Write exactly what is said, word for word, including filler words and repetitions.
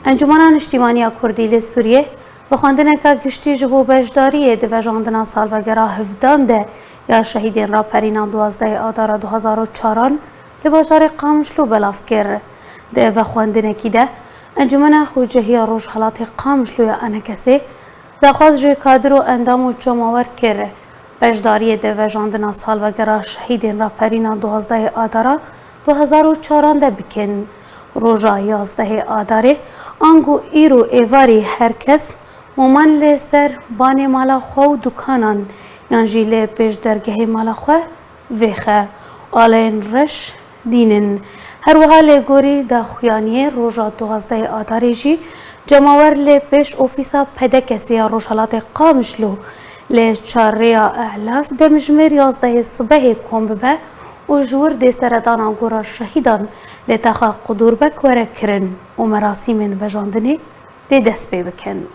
Encûmena Niştîmaniya Kurdî li Sûriyê vexwendineka giştî ji bo beşdariyê di vejandina salvegera hevdan de ya şehîdên raperîna duwazdehê Adara du hazar û çaran li bajarê Qamişlo belav kir. Di vexwendinekî de Encûmena Xwecehiya Rojhelatê Qamişlo ya ENKSê daxwaz ji kadir û endam û cemawer kir, beşdariyê di vejandina salvegera şehîdên raperîna duwazdehê Adara du hazar û çaran de bikin. Roja yazdehê Adarê, ango îro êvarî her kes moman li ser banê mala xwe û dukanan yan jî li pêş dergehê mala xwe vêxe, aleyên reş dînin. Her wiha li gorî daxuyaniyê roja duwazdehê Adarê jî cemawer li pêş ofîsa PDKSê ya Rojhelatê Qamişlo li çar rêya Elaf demjimêr yazdehê sibehê kom bibe û ji wir dê seredana gora şehîdan li taxa Qudûrbek were kirin û merasîmên vejandinê dê dest pê bikin.